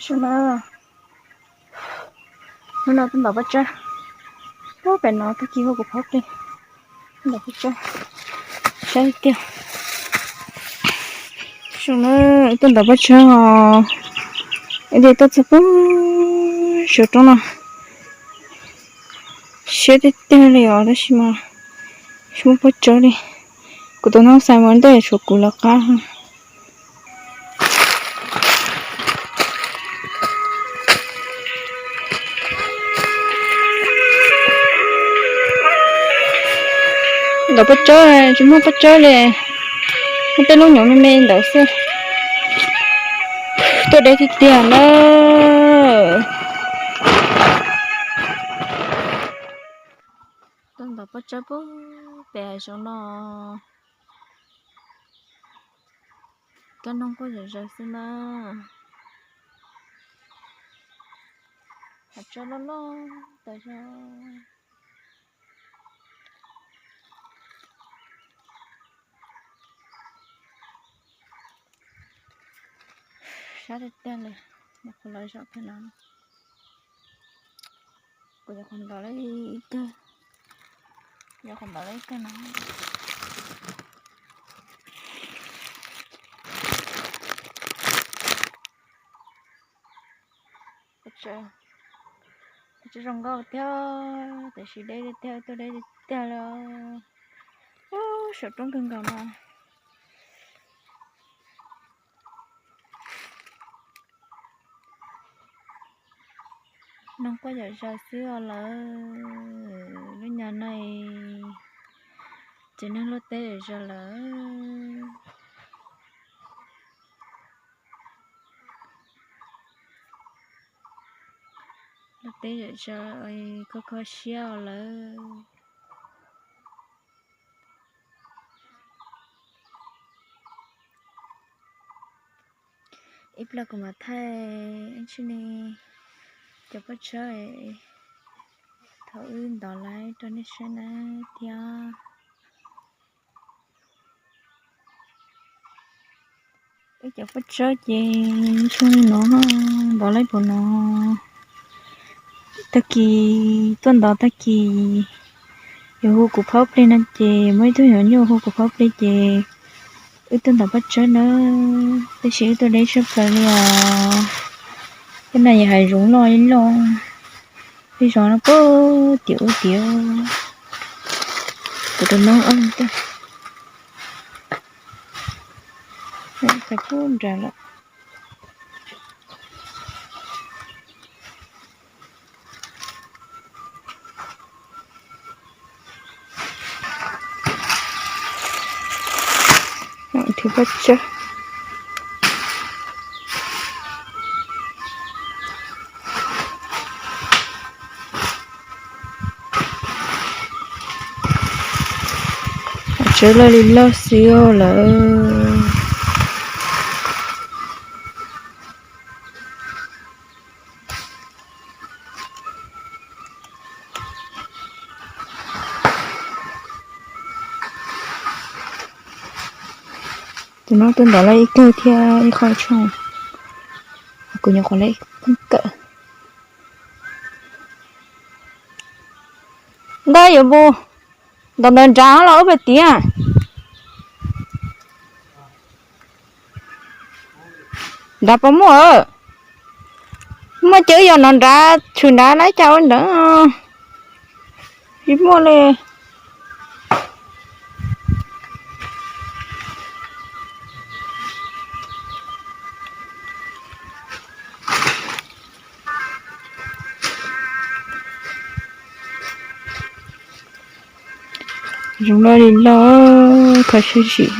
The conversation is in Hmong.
Sub na, hnub no tuaj ntaus pob tsawb, pem no tag kis hu kuv phob plig, tuaj ntaus pob tsawb, saib tiag. Sub na, tuaj ntaus pob tsawb os, ib tug tuaj txog pem saum roob no, siab tiag tiag li os, tab sis mas tsis muaj pob tsawb li. Kuv tus noob xais mas ntej tshuav kuv lawv qab. Ntaus pob tsawb tsis muaj pob tsawb li, muaj tej lub nyuam me me ntawd xwb. Tuaj deb tiag tiag na. Tuaj ntaus pob tsawb pem saum no, kab noog quaj zom zaws xwb na. Hav tsawb loj loj tas zog. Sab tiag tiag li, nyuam qhuav los zaum pem no, kuv nyuam qhuav ntaus lawm ib kawg, nyuam qhuav ntaus lawm ib kawg no. Pob tsawb zoo nkauj tiag, tiam sis deb tiag, tuaj deb tiag li. Ub, saum roob kawg nkaus no. Noog quaj zom zaws xwb os lawv. Lub nyuag no ces neeg luaj teb zom zaws lawm. Luaj teb zom zaws, kho kho siab os lawv. Ib pliag kuv mam thaij ib tsam ne cov pob tsawb thaum wb ntaus lawm rau nej saib na thiab. Wb cov pob tsawb ces zoo li no, ntaus lawm pem no. Tag kis tuaj ntaus tag kis, yog hu kuv phob plig no ces muaj ib tug nyuam nyuj hu kuv phob plig ces wb tuaj ntaus pob tsawb na, tab sis wb tuaj deb tshaj plaws li os. Tej no yog hav zoov loj ib loj, tej zos no puag tim ub tim ub. Kuv tus noob ob tug, puag nrad lawm. Thiab pob tsawb. Tsawb loj li loj xwb lawm. Tus no tuaj ntaus lawm ib kawg thiab ib qho tshooj, kuv nyuam qhuav lawm kawm. Ntawd yuav mus ntaus ntawm nrad los wb pem tiag. Nrad puas muaj? Muaj ces wb yog no nrad, tshwm nrad na, cas ua nrad tsis muaj li. Zoov loj li loj, kho siab zim.